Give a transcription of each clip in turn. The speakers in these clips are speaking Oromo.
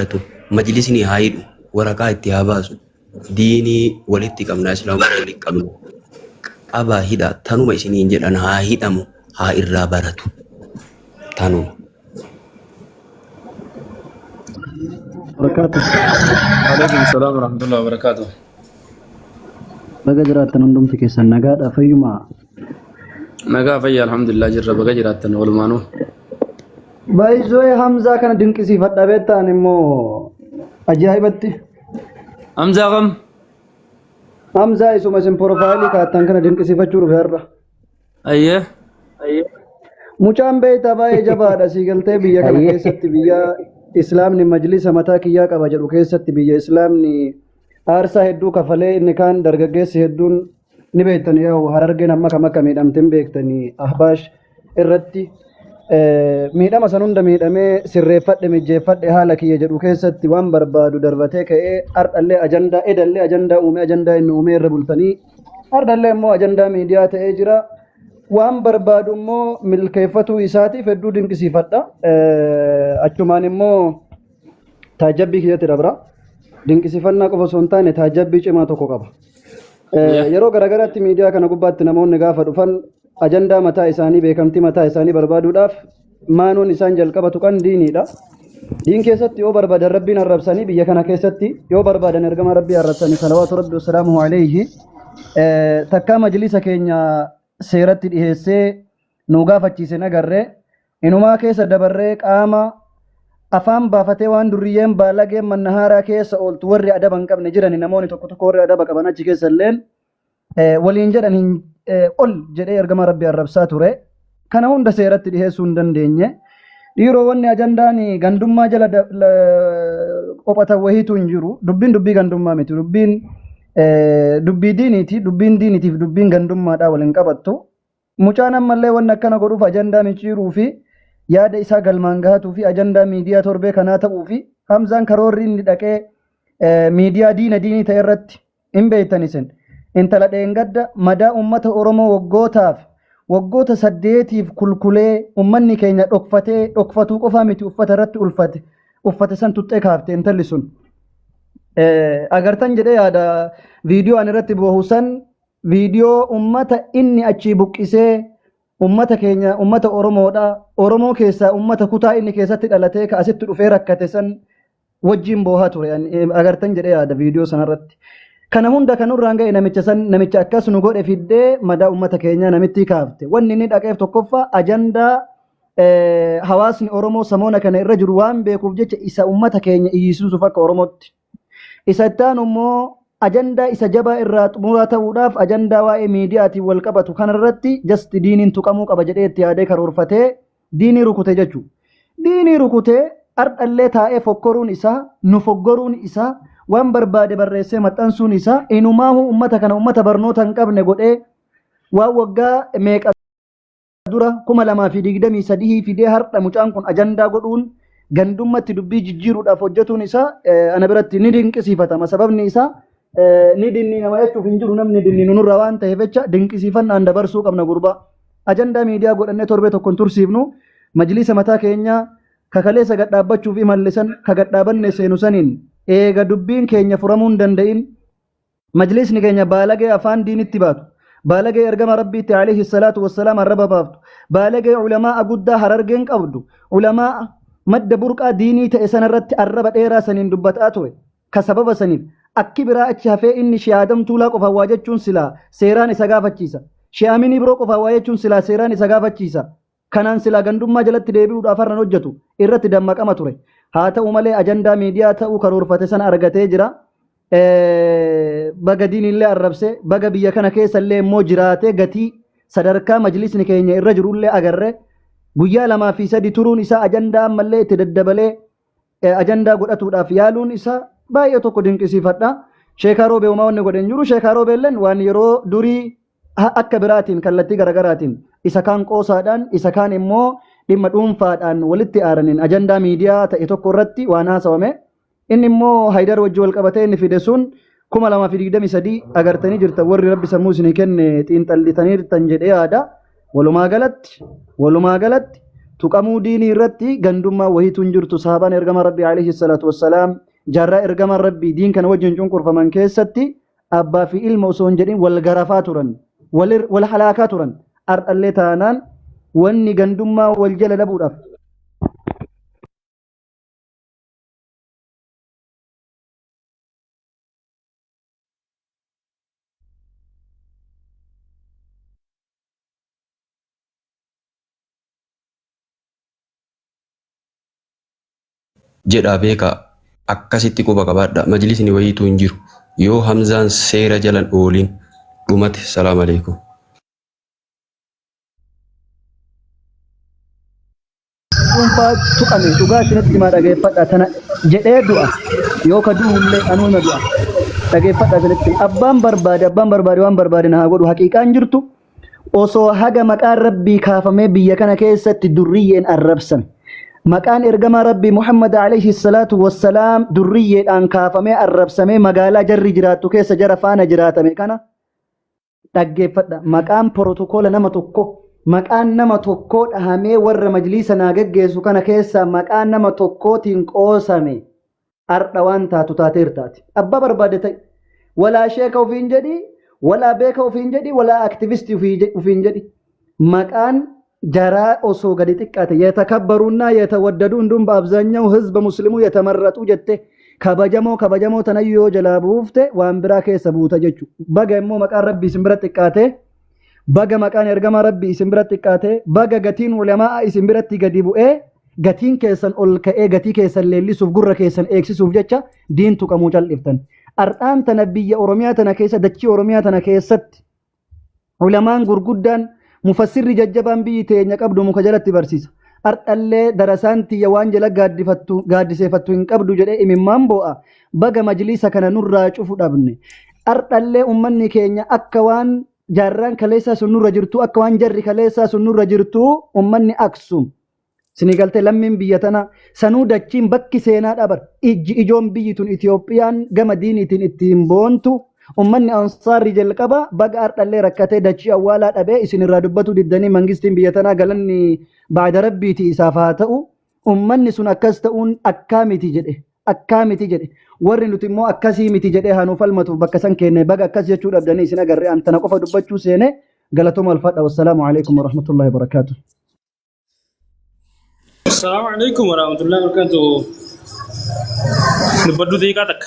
Baratu. Majlisni haa hidhu. Waraqaa itti haa baasu. Diinii walitti qabna, Islaamummaa walitti qabna. Qabaa hidhaa tanuma isiniin jedhan haa hidhamu haa irraa baratu. Tanuma. Barakaatu. Alaikum salaam wa rahmatullahi wa barakatuh. Baga jiraattan hundumti keessan nagaadha fayyuma. Nagaa fayyaa alhamdulillah jirra baga jiraattan walumaanuu. Baay'isoo Hamzaa kana dinqisiifadha beektaan immoo ajaa'ibatti. Hamzaa kam? Hamzaa isuma isin porofaayilii kaattan kana dinqisiifachuu dhufe har'a. Ayyee. Mucaan beektaa baay'ee jabaadha sii galtee biyya kana keessatti biyya islaamni majlisa mataa kiyyaa qaba jedhu keessatti biyya islaamni aarsaa hedduu kafalee inni kaan dargaggeessi hedduun ni beektani yaa'u harargeen amma kam akka miidhamte hin beektani ahbaash irratti miidhama san hunda miidhamee sirreeffadhe mijjeeffadhe haala kiyya jedhu keessatti waan barbaadu darbatee ka'ee hardhallee ajandaa edallee ajandaa uumee ajandaa inni uumee irra bultanii hardhallee immoo ajandaa miidiyaa ta'ee jira. Waan barbaadu immoo milkeeffatuu isaatiif hedduu dinqisiifadha. Achumaan immoo taajjabbii kiyyatti dabra. Dinqisiifannaa qofa osoo hin taane taajjabbii cimaa tokko qaba. Yeroo garaagaraatti miidiyaa kana gubbaatti namoonni gaafa dhufan ajandaa mataa isaanii beekamtii mataa isaanii barbaaduudhaaf maanoon isaan jalqaba tuqan diiniidha. Diin keessatti yoo barbaadan rabbiin arrabsanii biyya kana keessatti yoo barbaadan ergama rabbii arrabsanii salawaatu rabbi wasalaamuhu alayhi takkaa majlisa keenya seeratti dhiheessee nu gaafachiise hin agarre inumaa keessa dabarree qaama afaan baafatee waan durriyyeen baalageen mannahaaraa keessa ooltu warri adaba hin qabne jirani namoonni tokko tokko warri adaba qaban achi keessa illeen waliin jedhan hin ol jedhee ergama rabbi arrabsaa ture. Kana hunda seeratti dhiheessuu hin dandeenye. Dhiiroo wanni ajandaan gandummaa jala qophatan wahiitu hin jiru. Dubbiin dubbii gandummaa miti. Dubbiin dubbii diiniiti. Dubbiin diiniitiif dubbiin gandummaadhaa wal hin qabattu. Mucaan ammallee wanni akkana godhuuf ajandaa micciiruu fi yaada isaa galmaan gahatuu fi ajandaa miidiyaa torbee kanaa ta'uu fi Hamzaan karoorri inni dhaqee miidiyaa diina diinii ta'e irratti hin beektan isin. Intala dheengadda madaa uummata Oromoo waggootaaf waggoota saddeetiif kulkulee uummanni keenya dhokfatee dhokfatuu qofaa miti uffata irratti ulfate uffate san tuxxee kaafte intalli sun. Agartan jedhee yaada viidiyoo ani irratti boohu san viidiyoo ummata inni achii buqqisee ummata keenya ummata Oromoodha. Oromoo keessaa ummata kutaa inni keessatti dhalatee ka asitti dhufee rakkate san wajjin boohaa ture. Agartan jedhee yaada viidiyoo sanarratti. Kana hunda kan nurraan ga'e namicha san namicha akkas nu godhe fiddee madaa ummata keenyaa namittii kaafte. Wanni inni dhaqeef tokkoffaa ajandaa hawaasni Oromoo samoona kana irra jiru waan beekuuf jecha isa ummata keenya iyyisiisuuf akka Oromootti. Isa itti aanu immoo ajandaa isa jabaa irraa xumuraa ta'uudhaaf ajandaa waa'ee miidiyaatiin wal qabatu kanarratti just diiniin tuqamuu qaba jedhee itti yaadee karoorfatee diinii rukute jechuudha. Diinii rukutee ardhallee taa'ee fokkoruun isaa nu foggoruun isaa waan barbaade barreessee maxxansuun isaa inumaahu ummata kana ummata barnoota hin qabne godhee waan waggaa meeqa dura 2023 fidee har'a mucaan kun ajandaa godhuun gandummatti dubbii jijjiiruudhaaf hojjetuun isaa ana biratti ni dinqisiifatama. Sababni isaa ni dinniinama jechuuf hin jiru namni dinniinu nurra waan ta'eef jecha dinqisiifannaan dabarsuu qabna gurbaa. Ajandaa miidiyaa godhannee torbee tokko hin tursiifnu majliisa mataa keenyaa kakaleessa gad dhaabbachuuf imalle san ka gad dhaabanne seenu saniin eega dubbiin keenya furamuu hin danda'in Majlisni keenya baalagee afaan diinitti baatu, baalagee ergama Rabbiitti alayhi salaatu wassalaam arraba baaftu, baalagee ulamaa'a guddaa harargeen qabdu, ulamaa'a madda burqaa diinii ta'e sanarratti arraba dheeraa saniin dubbataa ture. Ka sababa saniif akki biraa achi hafee inni Shee Aadam Tuulaa qofaan waa jechuun silaa seeraan isa gaafachiisa. Shee Aminii biroo qofaan waa jechuun silaa seeraan isa gaafachiisa. Kanaan silaa gandummaa jalatti deebi'uudhaaf har'an hojjetu irratti dammaqama ture. Haa ta'u malee ajandaa miidiyaa ta'uu karoorfate sana argatee jira. Baga diinillee arrabse, baga biyya kana keessallee immoo jiraatee gatii sadarkaa majlisni keenya irra jirullee agarre. Guyyaa lamaa fi sadi turuun isaa ajandaa ammallee itti daddabalee ajandaa godhatuudhaaf yaaluun isaa baay'ee tokko dinqisiifadha. Sheekaa Roobee homaa wanni godhe hin jiru. Sheekaa Roobeelleen waan yeroo durii akka biraatiin kallattii garaagaraatiin isa kaan qoosaadhaan isa kaan immoo dhimma dhuunfaadhaan walitti aaraniin ajandaa miidiyaa ta'e tokko irratti waan haasawame. Inni immoo Haydar wajji wal qabatee inni fide sun 2023 agartanii jirtan warri rabbi sammuu isinii kenne xiinxallitanii jirtan jedhee yaada. Walumaa galatti walumaa galatti Tuqamuu diinii irratti gandummaa wahiitu hin jirtu. Sahaabaan ergama Rabbii alayhi salaatu wassalaam jaarraa ergama Rabbii diin kana wajjin cunqurfaman keessatti abbaa fi ilma osoo hin jedhin wal garafaa turan, wal halaakaa turan. Ardhallee taanaan wanni gandummaa wal jala dhabuudhaaf Jedhaa beekaa, akkasitti quba qabaadhaa, majlisni wayiituu hin jiru yoo Hamzaan seera jalan oolin dhumate. Salaam aleeykum. Dhuunfaa tuqame dhugaa isinitti himaa, dhageeffadha. Tana jedhee du'a yoo ka du'ullee anuu hima du'a, dhageeffadha isinitti hima. Abbaan barbaade waan barbaade na haa godhu. Haqiiqaan jirtu, osoo haga maqaan Rabbii kaafamee biyya kana keessatti durriyyeen arrabsame, maqaan ergamaa Rabbii Muhammad alayhi salaatu wassalaam durriyyeedhaan kaafamee arrabsamee, magaalaa jarri jiraattu keessa jara faana jiraatame kana dhaggeeffadha. Maqaan protokoola nama tokko, maqaan nama tokkoo dhahamee warra majliisa naa geggeessu kana keessaa maqaan nama tokkootiin qoosame, ardha waan taatu taateertaati. Abbaa barbaade ta'e. Walaa sheeka ofiin jedhi, walaa beeka ofiin jedhi, walaa aktivistii ofiin jedhi. Maqaan jaraa osoo gadi xiqqaate የተከበሩና የተወደዱ እንዲሁም በአብዛኛው ህዝበ ሙስሊሙ የተመረጡ jette kabajamoo kabajamoo tanayyuu yoo jalaa buufte waan biraa keessa buuta jechu. Baga immoo maqaan Rabbii isin bira xiqqaate, baga maqaan ergamaa Rabbii isin bira xiqqaate, baga gatiin ulamaa isin biratti gadi bu'ee gatiin keessan ol ka'ee gatii keessan leellisuuf, gurra keessan eegsisuuf jecha diin tuqamuu cal'iftan. Ardhaan tana biyya Oromiyaa tana keessa, dachii Oromiyaa tana keessatti ulamaan gurguddaan, mufassirri jajjabaan biyyi teenya qabdu muka jalatti barsiisa. Ardhallee darasaan tiyya waan jala gaaddifattu gaaddiseeffattu hin qabdu jedhee imimmaan boo'a. Baga majliisa kana nurraa cufu dhabne. Ardhallee ummanni keenya akka waan jaarraan kaleessaa sun nurra jirtu, akka waan jarri kaleessaa sun nurra jirtu, ummanni Aksum. Sinii galtee? Lammiin biyya tana sanuu dachiin bakki seenaa dhabar ijji ijoon biyyi tun Itoophiyaan gama diiniitiin ittiin boontu, ummanni ansaarri jalqaba baga ardhallee rakkatee dachii awwaalaa dhabee isin irraa dubbatu diddanii. Mangistiin biyya tanaa galanni baada Rabbiiti isaaf haa ta'u. Ummanni sun akkas ta'uun akkaa miti jedhe, akkaa miti jedhe. Warri nuti immoo akkasii miti jedhee haa nuuf falmatuuf bakka san kenne, baga akkas jechuu dhabdanii isin agarre. An tana qofa dubbachuu seene. Galatooma, alfaadha. Wassalaamu alaikum warahmatullahi wabarakaatuh. Assalamu alaikum warahmatullahi wabarakatuh. Dubbadhu daqiiqaa takka.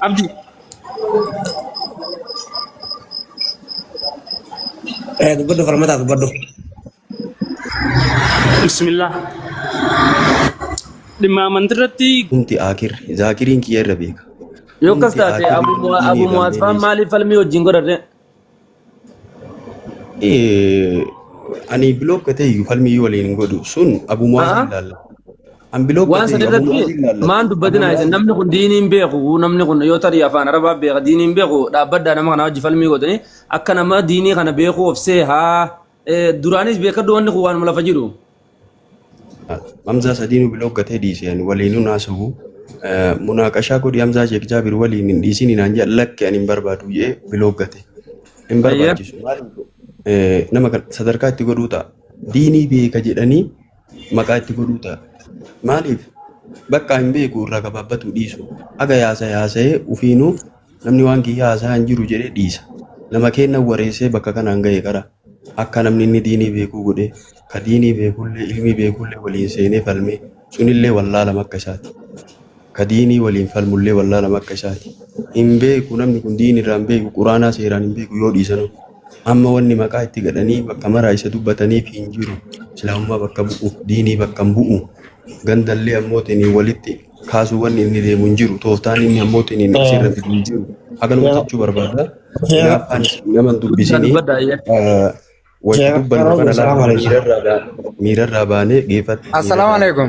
Abdi. Dubbadhu falmataa, dubbadhu. Bismillah. Dhimma amantii irratti Humti akir zaakiriin kiyya irra beeka. Yoo akkas Humti taate akirri Abu diinii irraa Mu'aaz faan hin maaliif falmii wajjin godhate? Ani block ta'e iyyuu falmii waliin hin godhu sun Abu Mu'aaz Haa? hin laalla. An block Waan ta'e san iyyuu Abu irratti Mu'aaz hin laallatu. maan Abu dubbatinaa isin? Mu'aaz Namni kun diinii hin beeku, namni kun yoo tarii afaan arabaa beeka, diinii hin beeku, dhaabbaddaa nama kana wajji falmii godhanii akka nama diinii kana beekuu of see haa duraanis beekadhu, wanni kun waanuma lafa jiru. Hamzaa sadiinuu block gatee dhiise, ani waliinuu naasahu. Munaaqashaa godhi Hamzaa Sheek Jaabir waliin hin dhiisin naan jedhan, lakki ani hin barbaadu jedhee block gate. Hin barbaachisu. Maaliif nama kan sadarkaa itti godhuu ta'a. Diinii beeka jedhanii maqaa itti godhuu ta'a. Maaliif bakka hin beeku irraa gabaabbatu dhiisu. Aga yaasa yaasa'ee ufiinuu namni waan kiyya haasaa hin jiru jedhee dhiisa. Nama kenna wareessee bakka kanaan ga'e qara. Akka namni inni diinii beekuu godhee ka diinii beekullee ilmii beekullee waliin seenee falmee sunillee wallaalama akka isaati. Ka diinii waliin falmullee wallaalama akka isaati. Hin beeku namni kun, diinii irraa hin beeku, quraanaa seeraan hin beeku yoo dhiisanuu. Amma wanni maqaa itti gadhanii bakka maraa isa dubbataniif hin jiru. Islaamummaa bakka bu'u, diinii bakka hin bu'u. Gandallee ammootiin walitti kaasuu wanni inni deemu hin jiru. Tooftaan inni ammootiin asirra fidu hin jiru. Haganuma jechuu barbaada. Hinaaffaan nama hin dubbisinii. Dubbadhaa iyyee. Wayita dubbannu kana Assalamu lafa alaikum. miirarraa baanee geeffadhu. Assalamu alaikum.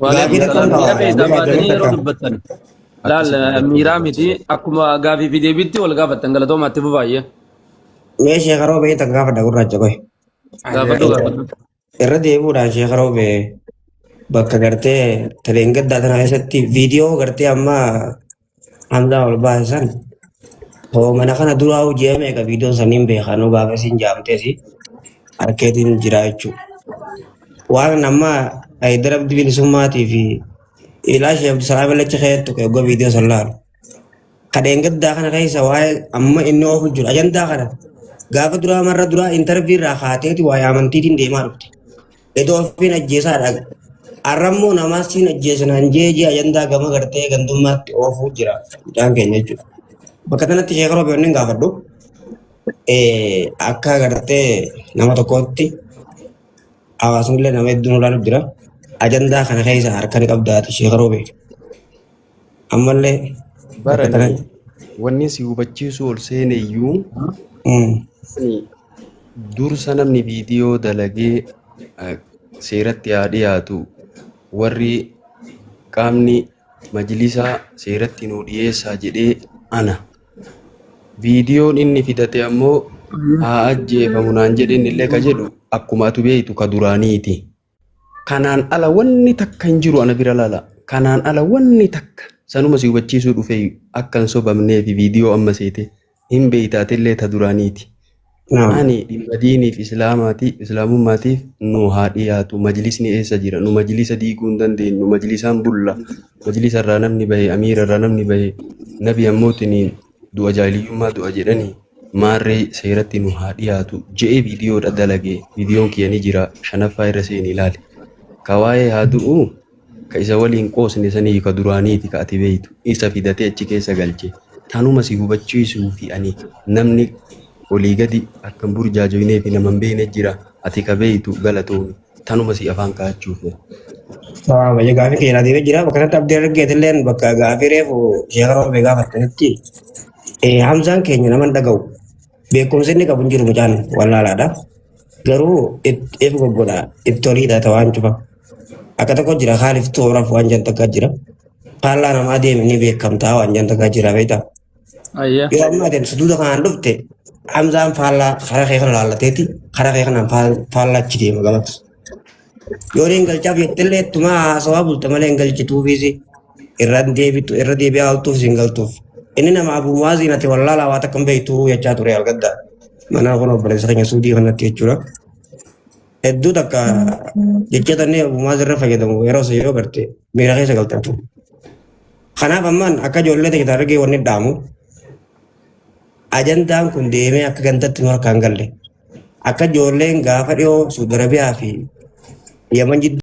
Waalaikum Gaafii salaam. takka Miira keessaa qaba. baatanii yeroo Takka. dubbattan. Laal, miiraa miti, akkuma gaafii fi deebiitti wal gaafattan. Galatooma, itti fufaayyee. Mee Sheekh Roobee takka gaafadha gurraacha qoy. Gaafadhu, gaafadhu. Irra deebi'uudhaan Sheekh Roobee, bakka gartee taleen gaddaa tana keessatti viidiyoo gartee amma Hamzaa ol baase san Soomana kana duraa hojii meeqa viidiyoon saniin beekanuu gaafa isin jaamteesi harkeetiin jira jechuudha. Waan amma Haydar Abdi Bilisummaatii fi Ilaa Sheekh Abdusalaam Lachi keettu eeggaa viidiyoo san laalu. Kadheen gaddaa kana keessa waa'ee amma inni oofu jiru ajandaa kana gaafa duraa marra duraa intarvii irraa kaateeti waa'ee amantiitiin deemaa dhufte. Iddoo ofiin ajjeesaadha. Arrammoo namaa siin ajjeesanaan jeejee ajandaa gama gartee gandummaatti oofuu jira mucaan keenya jechuudha. Bakka kanatti Sheekh Roobee inni gaafadhu akka gartee nama tokkootti hawaasni illee nama hedduun ilaaluuf jira. Ajandaa kana keessa harka ni qabdaati Sheekh Roobee. Ammallee bakka Barani kanatti. wanni si hubachiisu ol seene iyyuu dursa namni viidiyoo dalagee seeratti haa dhiyaatu warri qaamni majlisaa seeratti nuu dhiyeessaa jedhee ana. Viidiyoon inni fidate ammoo haa ajjeefamu naan jedheen illee ka jedhu akkuma atu beektu ka duraaniiti. Kanaan ala wanni takka hin jiru ana bira laala. Kanaan ala wanni takka sanuma si hubachiisuu dhufe akka hin sobamnee fi viidiyoo amma seete hin beeytaatillee ta duraaniiti. Naam. Ani dhimma diiniif islaamaatiif islaamummaatiif nu haa dhiyaatu. Majlisni eessa jira? Nu majlisa diiguu hin dandeenyu. Majlisaan bulla. Majlisa irraa namni bahe, amiira irraa namni bahe, nabi ammootiin du'a jaahiliyyummaa du'a jedhanii maarree seeratti nu haa dhiyaatu je'ee viidiyoodha dalage. Viidiyoon kiyya ni jira. Shanaffaa irra seeni ilaali. Ka waa'ee haa du'u ka isa waliin qoosne sanii ka duraaniiti ka ati beeytu isa fidatee achi keessa galche. Tanuma si hubachiisuu fi ani namni olii gadi akka hin burjaajoynee fi nama hin beekne jira ati ka beeytu galatoomi. Tanuma si afaan kaa'achuuf. Sababa baay'ee gaafii keenya deemee jira. Bakka kanatti abdii argeetilleen bakka gaafii reefu Sheekh Roobee gaafatanitti Hamzaan keenya nama hin dhaga'u. Beekumsi inni qabu hin jiru mucaan wallaalaadha. Garuu if goggodha itti oliidha ta'u waan cufa. Akka tokko jira haalif tooraf waan jan takka jira. Faallaa namaa deemi ni beekamtaa waan jan takka jira beektaa. Ayya. Yoo amma adeemsa duuda kanaan dhufte Hamzaan faallaa karaa kee kana laallateeti karaa kee kanaan faallaa achi deema gamatti. Yoo hin galchaaf jettillee ittuma haasawaa bulta malee hin galchituufis irra deebitu irra deebi'aa oltuufis hin galtuuf. Inni nama Abu Muwaaziin ati wallaalaa waa takka hin beektu jechaa ture algadda. Mana kun obboleessa keenya suudii kanatti jechuudha. Hedduu takka jecha inni Abu Muwaaz irra fayyadamu yeroo isa yoo garte miira keessa galtatu. Kanaaf ammaan akka ijoollee ta'e argee wanni dhaamu ajandaan kun deemee akka gandatti nu harkaan galle. Akka ijoolleen gaafa dhiyoo Suudi Arabiyaa fi Yaman jidduu